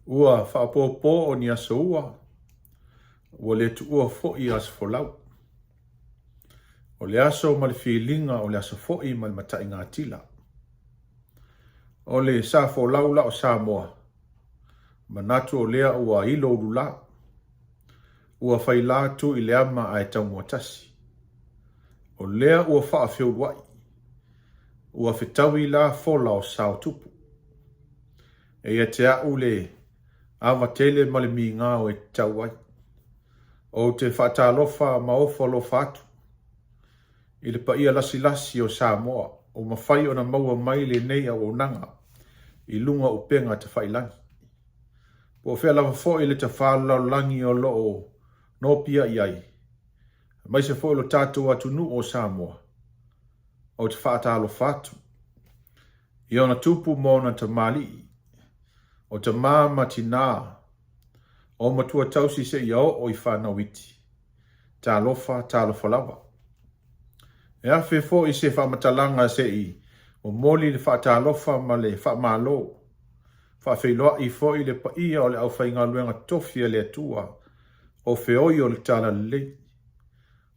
Ua faapopo o ni aso ua, ua le tuua foi aso folau. O le aso ma le filiga o le aso foi ma le mataigatila. O le sa folau la o Samoa, manatu o lea ua ilo ulula. Ua faila tu i le ama ae taumuatasi. O lea ua faafeuluai. Ua fetaui la fola o sao tupu. E ia te a'u le ava tele ma le migao e tatau ai. Ou te faatalofa ma ofo alofa atu i le paia lasilasi o Samoa ua mafai ona maua mai lenei auaunaga i luga o upega tafailagi. Po o fea lava foi le tafālalolagi o lo o nopiai ai, aemaise foi lo tatou atunuu o Samoa, ou te faatalofa atu i ona tupu ma ona tamalii, o tamā ma tinā, o matua tausi seia oo i whanau iti. Talofa, talofa lava. E afe foi se faamatalaga se i momoli le faatalofa ma le faamalo. Faafeiloai foi le paia o le aufaigaluega tofi a le Atua o feoi o le Talalelei.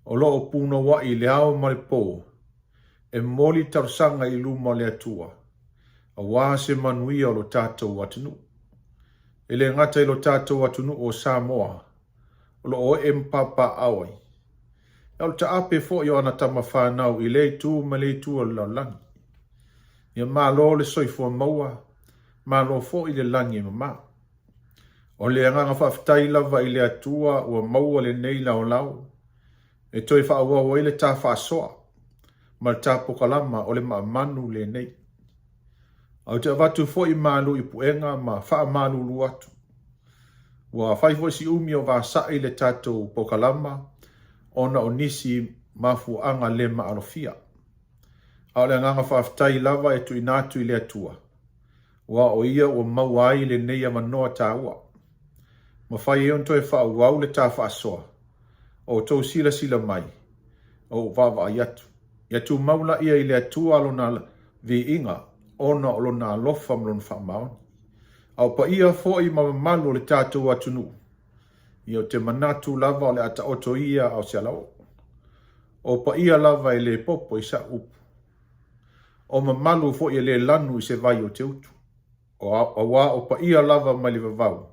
O lo o punouai i le ao ma le po e momoli talosaga i luma o le Atua aua se manuia o lo tatou atunuu. E le gata i lo tatou atunuu o Samoa o lo o ee ma papaaao ai, a o le taape foi o ana tama fanau i lea itu ma lea itu o le lalolagi. Ia malo le soifua maua, malo foi le lagi e mama. O le agaga faafetai lava i le Atua ua maua lenei laolao e toe faaauau ai le ta faasoa ma le ta pokalama o le maamanu lenei. Ou te avatu foi malu i puega ma faamalulu atu. Ua fai foi si umi o vasa'i le tatou pokalama ona o nisi mafuaaga le maalofia. A o le agaga faafetai lava e tuuina atu i le Atua, aua o Ia ua maua ai lenei avanoa taua. Mafai ai ona toe faaauau le ta faasoa, o outou silasila mai, o ou vaavaai atu. Ia tumau laia i le Atua lona viiga ona o lona alofa ma lona faamaoni. A o paia foi ma mamalu o le tatou atunuu, ia ou te manatu lava o le a taoto ia a o se alaoo. O paia lava e le popo i sa'u upu. O mamalu foi e le lanu i se vai o te utu. Auā o paia lava mai le vavau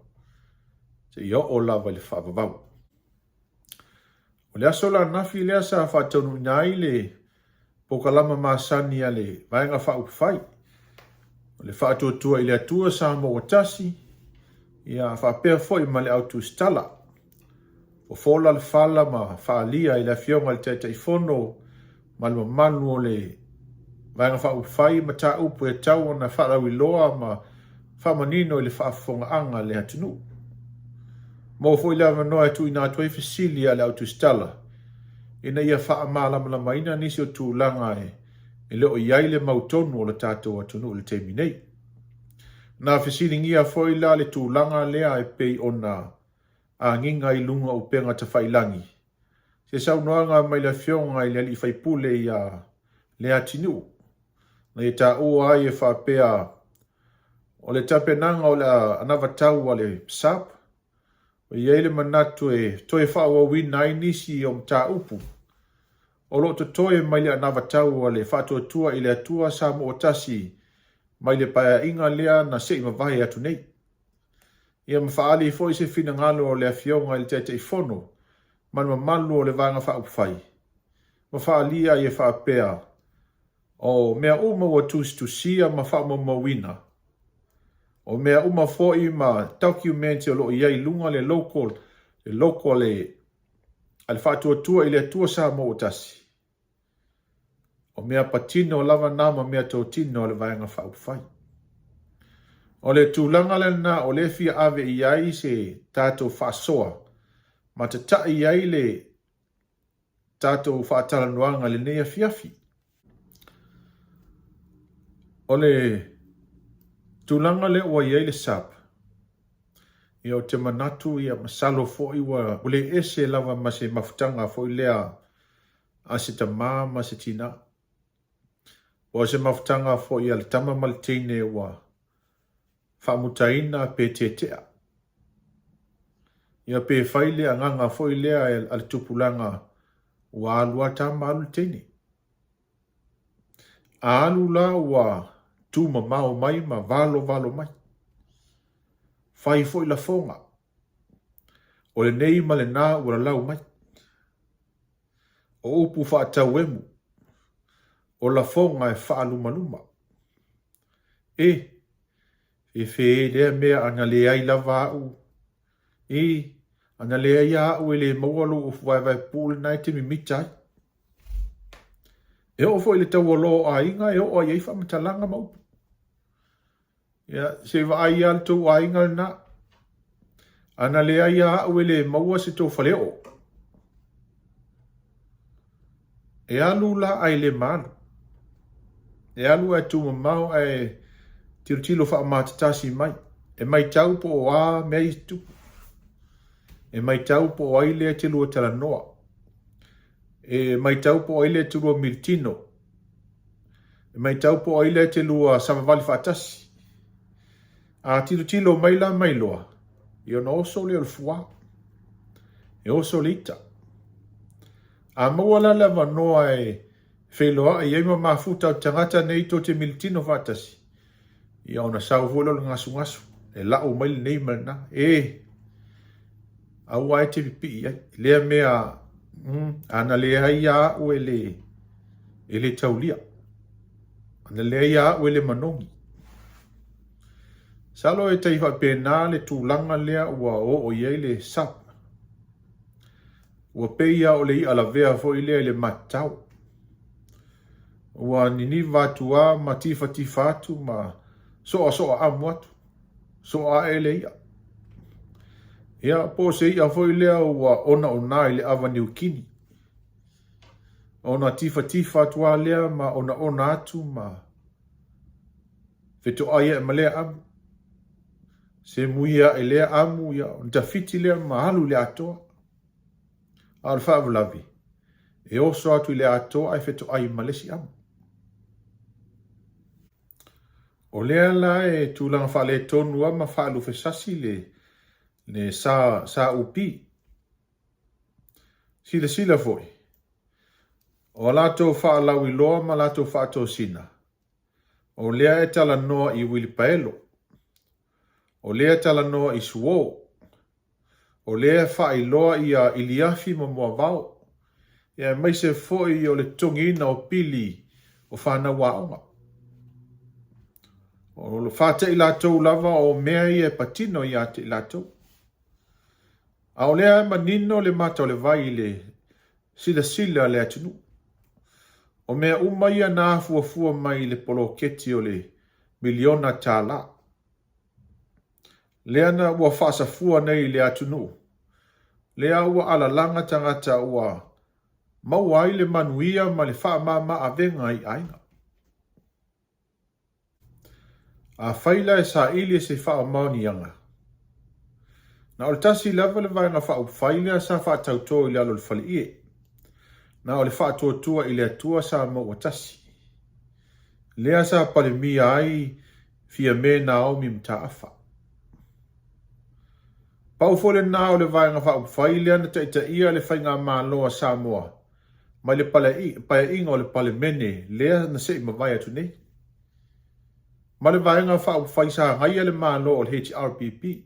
seia oo lava i le faavavau. O le aso la ananafi lea sa faataunuuina ai le polokalama masani a le Vaega Faaupufai, o le Faatuatua i le Atua Samoa ua Tasi, ia faapea foi ma le Au Tusitala. Fofola le fala ma faaalia i le Afioga i le Taitaifono ma le mamalu o le Vaega Faaupufai mataupu e tatau ona faalauiloa ma faamanino i le faafofogaaga a le atunuu. Maua foi le avanoa e tuuina atu ai fesili a le Au Tusitala ina ia faamalamalamaina nisi o tulaga e le o i ai le mautonu o le tatou atunuu i le taimi nei. Na fesiligia foi la le tulaga lea e pei ona agiga i luga o upega tafailagi, se saunoaga mai le Afioga i le Alii Faipule ia Leatinuu, na ia taua ai e faapea, o le tapenaga o le anavatau a le SAP, ua i ai le manatu e toe faaauauina ai nisi o mataupu o lo o totoe mai le anavatau a le Faatuatua i le Atua Samoa Tasi mai le paeaiga lea na se i mavae atu nei. Ia ma faaali foi se finagalo o le Afioga i le Taitaifono ma le mamalu o le Vaega Faaupufai, ma faaalia ai e faapea, o mea uma ua tusitusia ma faamaumauina, o mea uma foi ma documents o lo o i ai i luga le local, le logo a le a le Faatuatua i le Atua Samoa ua Tasi, o mea patino lava na ma mea totino a le Vaega Faaupufai. O le tulaga lena o lea fia ave i ai se tatou faasoa ma tatai ai le tatou faatalanoaga i lenei afiafi. O le tulaga lea ua i ai le SAP, ia ou te manatu ia masalo foi ua le ese lava ma se mafutaga foi lea a se tamā ma se tinā. Po o se mafutaga foi a le tama ma le teine ua faamutaina pe tetea. Ia pe fai le agaga foi lea a le tupulaga ua alu a tama alu le teine. A alu la ua tumamao mai ma valovalo mai. Fai foi lafoga. O lenei ma lena ua lalau mai. O upu faatauemu, o lafoga e faalumaluma. E, fefe e lea mea ana leai lava au. E, ana leai a au e le maua lou ofu vaevae pupuu lena e te mimita ai. E oo foi i le taualoa o aiga e oo ai i ai faamatalaga ma upu. Ia, se i vaai lava le tou aiga lena. Ana leai a au e le maua se tou faleoo. E alu la ae le malu. E alu ae tumamao ae tilotilo faamatatasi mai. E maitau po o a mea i tupu. E maitau po o ai lea e te lua talanoa. E maitau po o ai lea e te lua militino. E maitau po o ai lea e te lua savavali faatasi. A tilotilo mai la ma iloa, ia ona oso lea o le fuā. E oso le ita. A maua la le avanoa e feiloai ai ma mafuta o le tagata nei tou te militino faatasi, ia ona sau foi lea o le gasugasu, e lau mai lenei ma lena. E, aua e te pipii i ai. Lea mea, ana leai a au e le, e le taulia. Ana leai a au e le manogi. Masalo e tai faapena le tulaga lea ua oo i ai le SUP. Ua pei lava o le i'a lavea foi lea i le matatao. Ua niniva atu lava ma tifatifa atu ma soasoa amu atu, soa ae le i'a. Ia, po o se i'a foi lea ua onaona i le ava niukini. Ona tifatifa atu lava lea ma onaona atu ma fetoai ae ma lea amu. Semuia ae lea amu, ia, ona tafiti lea ma alu i le atoa. A o le faalavelave, e oso atu i le atoa ae fetoai ma le isi amu. O lea la e tulaga faaletonu lava ma faalufesasi le, le sa, sa UP. Silasila foi, o a latou faalauiloa ma latou faatosina, O lea e talanoa i uilipaelo. O lea e talanoa i suo. O lea e faailoa ia iliafi ma moavao, aemaise foi o le totogiina o pili o fanau aoga. O lo faate'i latou lava o mea ia e patino ia te i latou. A o lea e manino le mata o le vai i le silasila a le atunuu. O mea uma ia na afuafua mai i le poloketi o le miliona $. Lea na ua faasafua nei i le atunuu, lea ua alalaga tagata ua maua ai le manuia ma le faamama avega i aiga. Afai la e saili e se faamaoniaga, na o le tasi lava le Vaega Faaupufai lea sa faatauto i lalo o le faleie, na o le Faatuatua i le Atua sa maua tasi, lea sa palemia ai Fiame Naomi Mataafa. Pau foi lena o le Vaega Faaupufai lea na taitaia le Faigamalo a Samoa mai le Paeaiga o le Palemene lea na se i mavae atu nei, ma le Vaega Faaupufai sa agaia le Malo o le HRPP.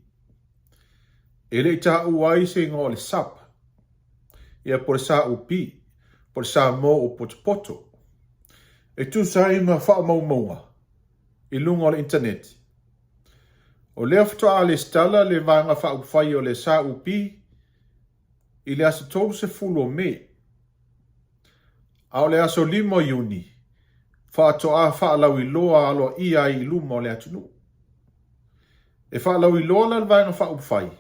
E le i taua ai se igoa o le SUP, ia po o le SUP, po o le Samoa ua potopoto, e tusa ai ma faamaumauga i luga o le initaneti. O lea faatoa lesitala le Vaega Faaupufai o le SUP i le aso 30 o Me, a o le aso 5 o Iuni faatoa faalauiloa aloaia ai i luma o le atunuu. E faalauiloa la le Vaega Faaupufai,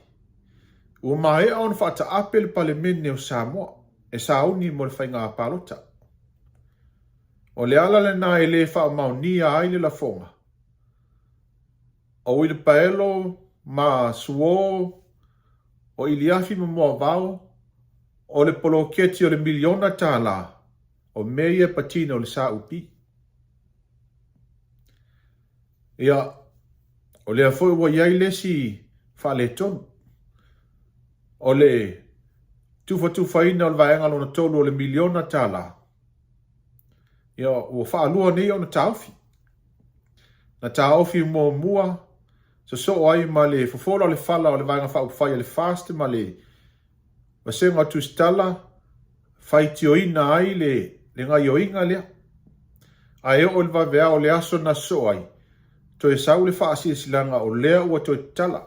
ua maea ona faataape le Palemene o Samoa e sauni mo le faiga palota. O le ala lena e le faamaonia ai le lafoga o uilipaelo ma suo o iliafi ma moavao o le poloketi o le miliona $, o mea ia e patino i le SUP. Ia, o lea foi ua i ai le isi faaletonu. O le tufatufaina o le vaega lona tolu o le miliona tala, ia, ua faalua nei ona taofi. Na taofi muamua sosoo ai ma le fofola o le fala o le Vaega Faaupufai a le FAST ma le Vasega o Tusitala, faitioina ai le gaioiga lea. Ae oo i le vaveao o le aso na sosoo ai, toe sau le faasilasilaga o lea ua toe tatala,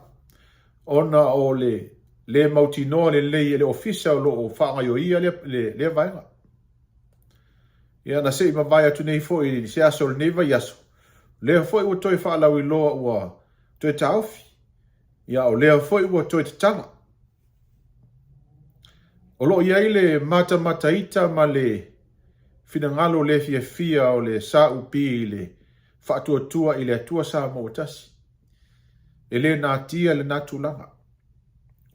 ona o le le mautinoa lelei e le Ofisa o lo o faagaioia lea vaega. Ia, na se i mavae atu nei foi i se aso o lenei vaiaso, lea foi ua toe faalauiloa ua toe taofi, ia o lea foi ua toe tatala. O lo o i ai le matamataita ma le finagalo le fiafia o le SUP i le Faatuatua i le Atua Samoa ua Tasi. E le natia lena tulaga.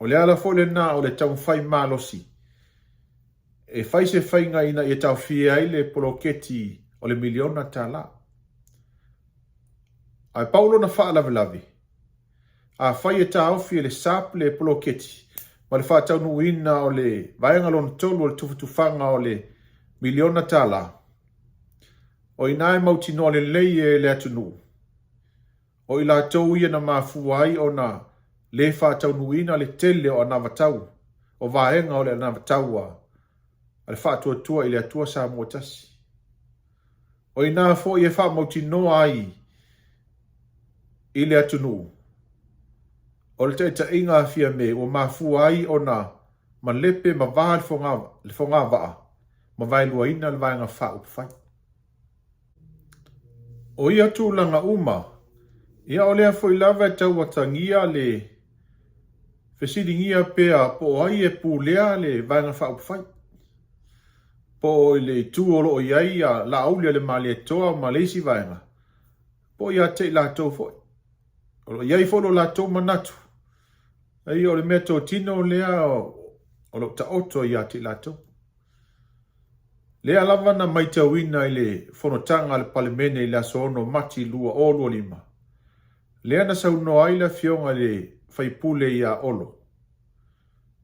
O le ala foi lena o le taumafai malosi e fai se faiga ina ia taofia ai le poloketi o le miliona tala. Ae pau lona faalavelave, afai e taofi e le SAP le poloketi ma le faataunuuina o le vaega lona tolu o le tufatufaga o le miliona tala, o i ina e mautinoa lelei e le atunuu, o i latou ia na mafua ai ona le faataunuuina le tele o anavatau, o vaega o le anavatau a le Faatuatua i le Atua Samoa Tasi. O i ina foi e faamautinoa ai i le atunuu, o le taitaiga a Fiame ua mafua ai ona malepe ma va le fogavaa ma vaeluaina le Vaega Faaupufai. O ia tulaga uma, ia o lea foi lava e tau atagia le fesiligia pea po o ai e pulea le Vaega Faaupufai, po o i le itu o lo o i ai Laauli-a-le-Malietoa ma le isi vaega, po o ia te i latou foi. O lo o i ai foi lo latou manatu, o le mea totino lea o lo o taoto ia te i latou. Lea lava na matauina i le fonotaga a le Palemene i le aso 6 Mati 2025, lea na saunoa ai le Afioga i le sui usufono ia Olo,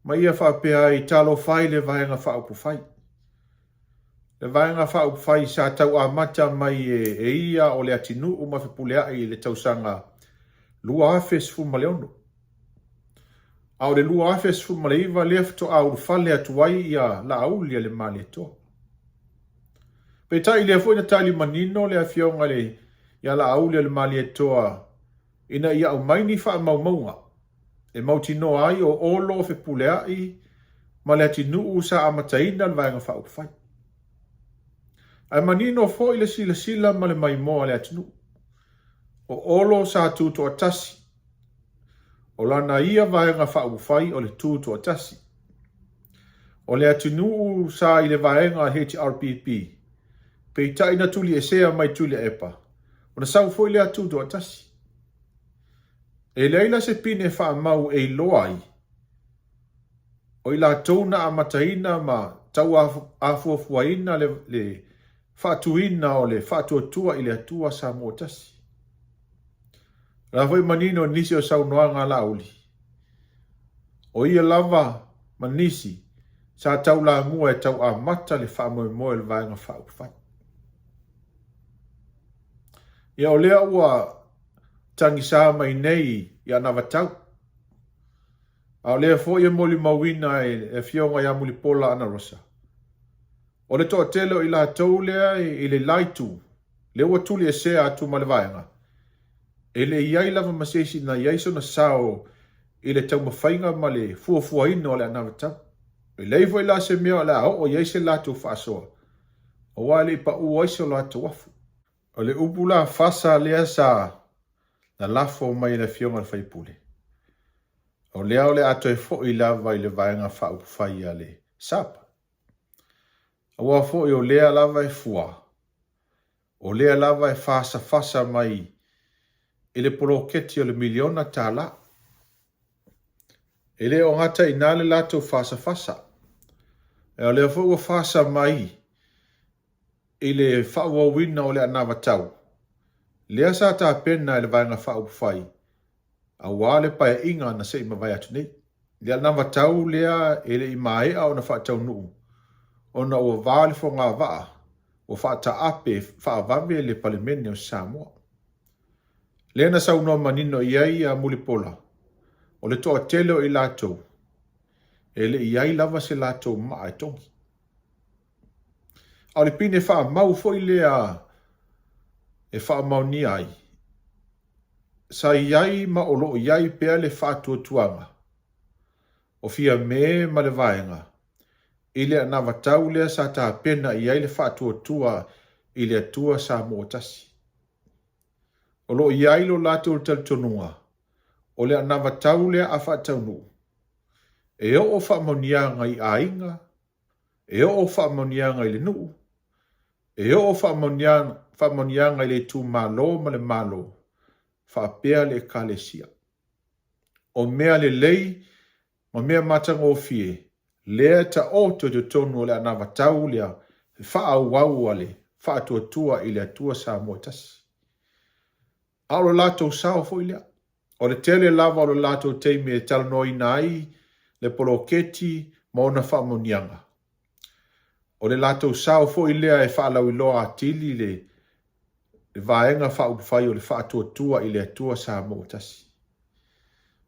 ma ia faapea ai, Talofa e i le Vaega Faaupufai. Le Vaega Faaupufai sa tau amata mai e ia o Leatinuu ma Fepuleai i le tausaga 2016. A o le 2019 lea faatoa ulufale atu ai ia Laauli-a-le-Malietoa. Peitai lea foi na tali manino le Afioga ia Laauli-a-le-Malietoa ina ia aumai ni faamaumauga e mautinoa ai o Olo, Fepuleai ma Leatinuu sa amataina le Vaega Faaupufai. Ae manino foi le silasila ma le maimoa a le atunuu, o Olo sa tutoatasi, o lana ia Vaega Faaupufai o le tutoatasi. O Leatinuu sa i le vaega HRPP, peitai na tuliesea mai Tuilaepa, ona sau foi lea tutoatasi. E leai la se pine faamau e iloa ai o i latou na amataina ma tau afuafuaina le faatuina o le Faatuatua i le Atua Samoa Tasi. O la foi manino i nisi o saunoaga a Laauli, o ia lava ma nisi sa taulamua e tau amata le faamoemoe o le Vaega Faaupufai. Ia o lea ua tagisa mai nei i anavatau, a o lea foi e molimauina e le Afioga ia Mulipola Anarosa, o le toatele o i latou lea i le la itu, lea ua tuliesea atu ma le vaega, e le i ai lava ma se isi na i ai sona sao i le taumafaiga ma le fuafuaina o le anavatau. E leai foi la se mea o le a oo i ai se latou faasoa, aua e le i pau ai so latou afu. O le upu la fasa lea sa na lafo mai e le Afioga i le sui usufono, o lea o le a toe foi lava i le Vaega Faaupufai a le SAP. Aua foi o lea lava e fua, o lea lava e fasafasa mai i le poloketi o le miliona tala. E le o gata i ina le latou fasafasa, a o lea foi ua fasa mai i le faaauauina o le anavatau lea sa tapena e le Vaega Faaupufai aua le Paeaiga na se i mavae atu nei. Le anavatau lea e le i maea ona faataunuu ona ua va le fogavaa ua faataape faavave le Palemene o Samoa. Lea na saunoa manino i ai a Mulipola, o le toatele o i latou, e le i i ai lava se latou maa e togi. A o le pine faamau foi lea e faamaonia ai, sa i ai ma o lo o i ai pea le faatuatuaga o Fiame ma le Vaega i le anavatau lea sa tapena i ai le Faatuatua i le Atua Samoa Tasi. O lo o i ai lo latou talitonuga o le anavatau lea a faataunuu, e oo faamaoniaga i aiga, e oo faamaoniaga i le nuu, e oo faamaoniaga i le itumalo ma le Malo, faapea le Ekalesia. O mea lelei ma mea matagofie lea e taoto i totonu o le anavatau lea faaauau a le Faatuatua i le Atua Samoa e Tasi. A o lo latou sao foi lea. O le tele lava o le latou taimi e talanoaina ai le poloketi ma ona faamaoniaga. O le latou sao foi lea e faalauiloa atili le Vaega Faaupufai o le Faatuatua i le Atua Samoa Tasi.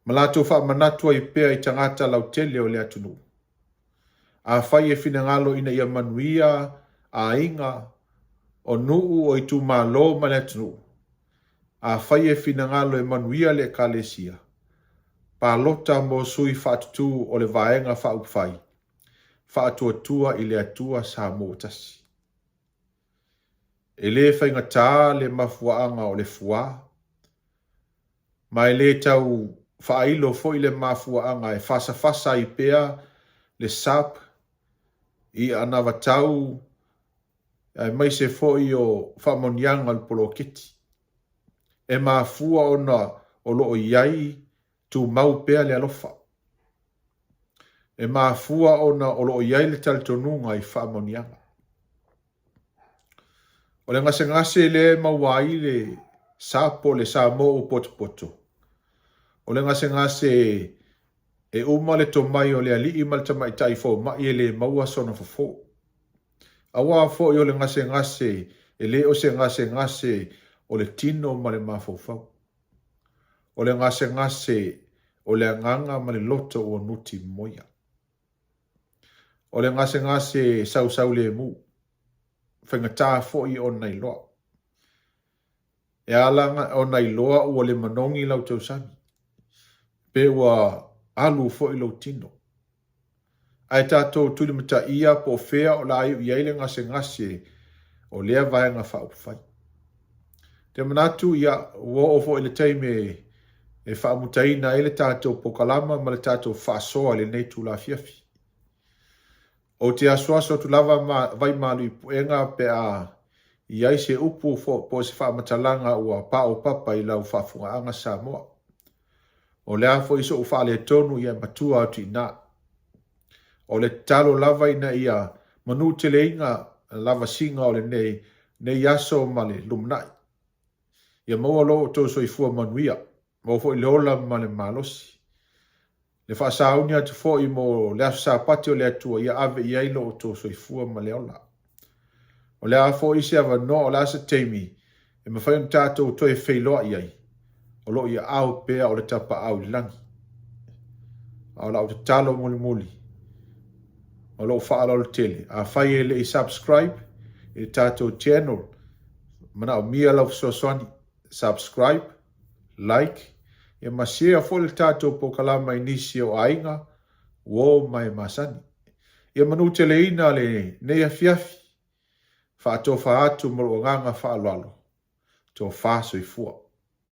Ma latou faamanatu ai pea i tagata lautele o le atunuu. Afai e finagalo ina ia manuia aiga, o nuu, o itumalo ma le atunuu, afai e finagalo e manuia le Ekalesia, palota mo sui faatutu o le Vaega Faaupufai, Faatuatua i le Atua Samoa Tasi. E le faigata le mafuaaga o le fuā, ma e le tau faailo foi le mafuaaga e fasafasa ai pea le SAP i anavatau aemaise foi o faamaoniaga o le poloketi. E mafua ona o lo o i ai tumau pea le alofa. E mafua ona o lo o i ai le talitonuga i faamaoniaga. O le gasegase lea e maua ai le sa po o le Samoa ua potopoto, o le gasegase e uma le tomai o le alii ma le tamaitai fomai e le maua sona fofo. Aua foi o le gasegase e le o se gasegase o le tino ma le mafaufau. O le gasegase o le agaga ma le loto ua nuti moia. O le gasegase sausaulemu, faigata foi ona iloa. E ala ona iloa ua le manogi lau tausami, pe ua alu foi lou tino. Ae tatou tulimataia po o fea o le a iu i ai le gasegase o lea Vaega Faaupufai. Ou te manatu, ia, ua oo foi i le taimi e faamutaina ai le tatou pokalama ma le tatou faasoa i lenei itula afiafi. Ou te asuasu atu lava ma vaimalu i puega pe a i ai se upu po o se faamatalaga ua paopapa i lau faafofogaaga Samoa. O le a foi so'u faaletonu ia e matua atu i ina. O le tatalo lava ina ia manuteleina lavasiga o lenei nei aso ma le lumanai. Ia maua lo outou soifua manuia, maua foi le ola ma le malosi. Le faasauni atu foi mo le Aso Sapati o le Atua ia ave i ai lo outou soifua ma le ola. O le a foi se avanoa, o le a se taimi e mafai ona tatou toe feiloai ai, o lo o i aao pea o le Tapaau i le lagi. A o lau tatalo mulimuli, o lou faaaloalo tele, afai e le i subscribe i le tatou channel, manaomia lau fesoasoani, subscribe, like, ia ma share foi le tatou pokalama i nisi o aiga, uo ma e masani. Ia manuteleina lenei afiafi, faatofa atu ma lou agaga faaaloalo, tofa soifua.